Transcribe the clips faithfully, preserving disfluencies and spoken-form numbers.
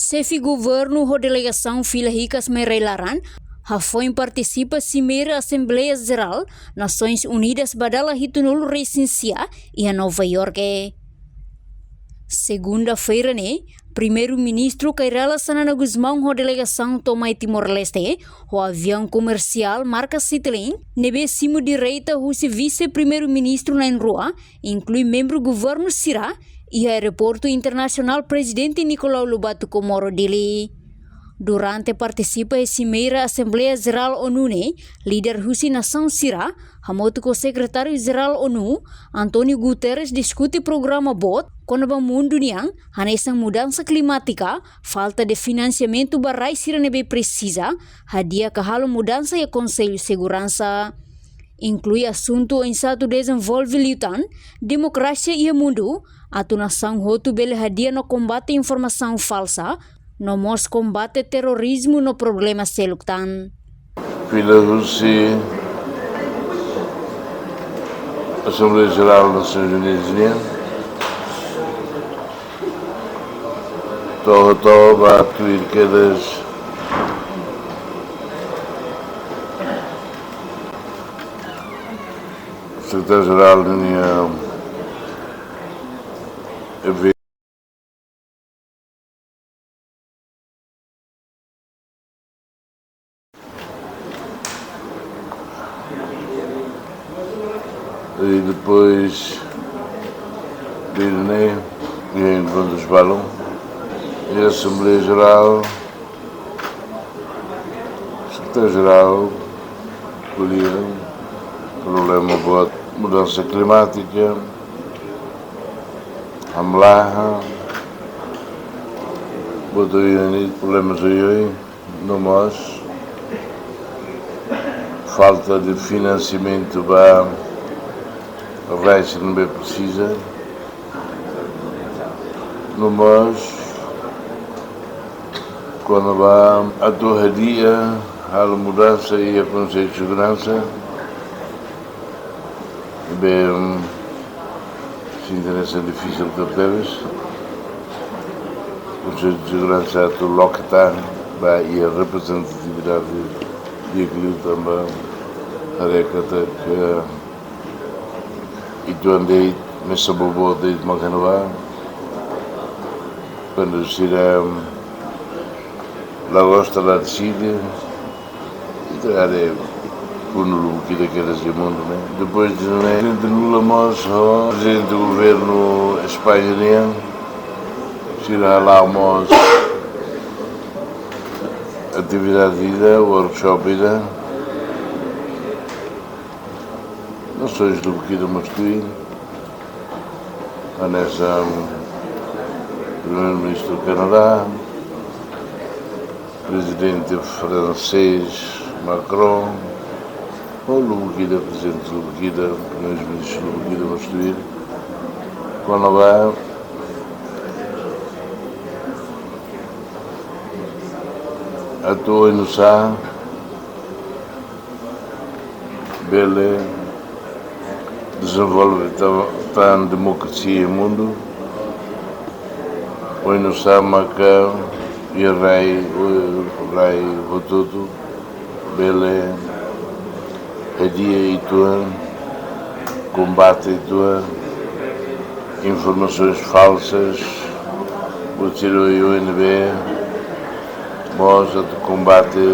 Xefe governu ho delegasaun fila hikas mai rai-laran, hafoin partisipa Simeira Asembleia Jerál Nasoins Unidas ba dala hitunulu resin sia iha Nova Iorke. Segunda-feira ne'e, Primeiru-Ministru Kay Rala Xanana Gusmão ho delegasaun to'o mai Timor-Leste, ho aviaun komersiál marka Citilink, ne'ebé simu direta husi Vise-Primeiru-Ministru na'in-rua, inklui membru governu sira, iha Aeroportu Internasionál Prezidente Nicolau Lobato Comoro, Dili. Durante partisipa iha Simeira Asembleia Jerál ONU ne'e, líder husi nasaun sira, hamutuk ho Sekretáriu Jerál ONU, António Guterres, diskute programa boot kona-ba mundu nian, hanesan mudansa klimátika, falta de finansiamentu ba rai sira ne'ebé presiza, hadi'a ka halo mudansa iha Konsellu Seguransa. Inklui asuntu oinsá atu dezenvolve liután demokrasia iha mundu, atu nasaun hotu bele hadi'a no kombate informasaun falsa, no mós kombate terrorizmu no problema seluk tan. Fila husi Asembleia Jerál Nasoins Unidas nian, to'o, to'o ba tuir kedas Sekretáriu Jerál nian, eh, e depois de Irineu, e encontros balun, e Assembleia Geral, Sekretáriu Jerál, ko'alia problema boot mudansa klimátika, hamlaha, boot oioin, problema oioin, no mós falta de finansiamentu ba rai sira ne'ebé presiza, no mós kona-ba atu hadi'a halo mudansa iha Konsellu Seguransa, ne'ebé, mm, sente hanesan difisil tebes. Konsellu Seguransa atu loke tan ba iha reprezentatividade di'ak liután ba haree katak ita ande mesa boboot de'it mak iha ne'ebá. Kuandu sira la gosta, la deside, ita haree kunu lubuk ida kedas iha mundu, ne'e. Depois de, ne'e, Prezidente Lula mós ho Prezidente Governu España nian, sira hala'o mós atividade ida, workshop ida. Nasoins lubuk ida mós tuir, hanesan Primeiru-Ministru Kanadá, Prezidente fransés Macron, ho lubuk ida, Prezidente lubuk ida, Primeiru-Ministru lubuk ida mós tuir, kona-ba atu oinsá bele dezenvolve ta-, tan demokrasia iha mundu. Oinsá maka iha rai, rai hotu-hotu bele hadi'a uitoan, kombate uitoan informasoins falsas, buat sira oioin ne'ebé mós atu kombate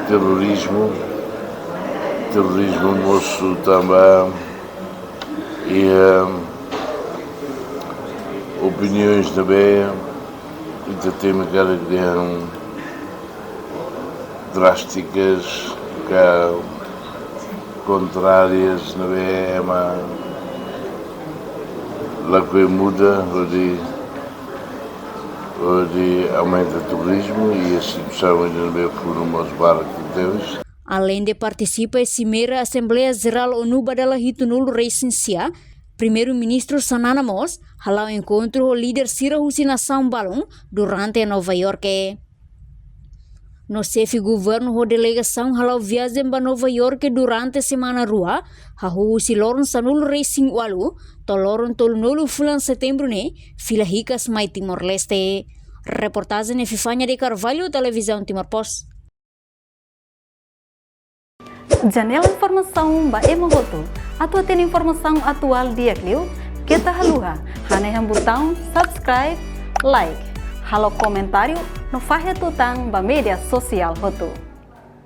terrorizmu. Terrorizmu mosu tanba iha opinioens ne'ebé ita temi karik dehan drástikas ka kontrárias, ne'ebé ema lakohi muda, hodi, hodi aumenta terrorizmu, i situasaun ida ne'ebé funu mós barak tebes. Aleinde partisipa iha Simeira Asembleia Jerál ONU ba dala hitunulu resin sia, Primeiru-Ministru Xanana mós hala'o enkontru ho líder sira husi nasaun balun durante Nova Iorke. No Xefe Governu ho delegasaun hala'o viajen ba Nova Iorke durante semana rua, hahú husi loron sanulu resin ualu to'o loron tolunulu fulan Setembru ne'e, fila hikas mai Timor-Leste. Reportajen Epifania de Carvalho, Televizaun Timor Post. Janela informasaun ba ema hotu. Atu hatene informasaun atuál di'ak liu, keta haluha hanehan butaun subscribe, like, halo komentáriu no fahe tutan ba média sosiál hotu.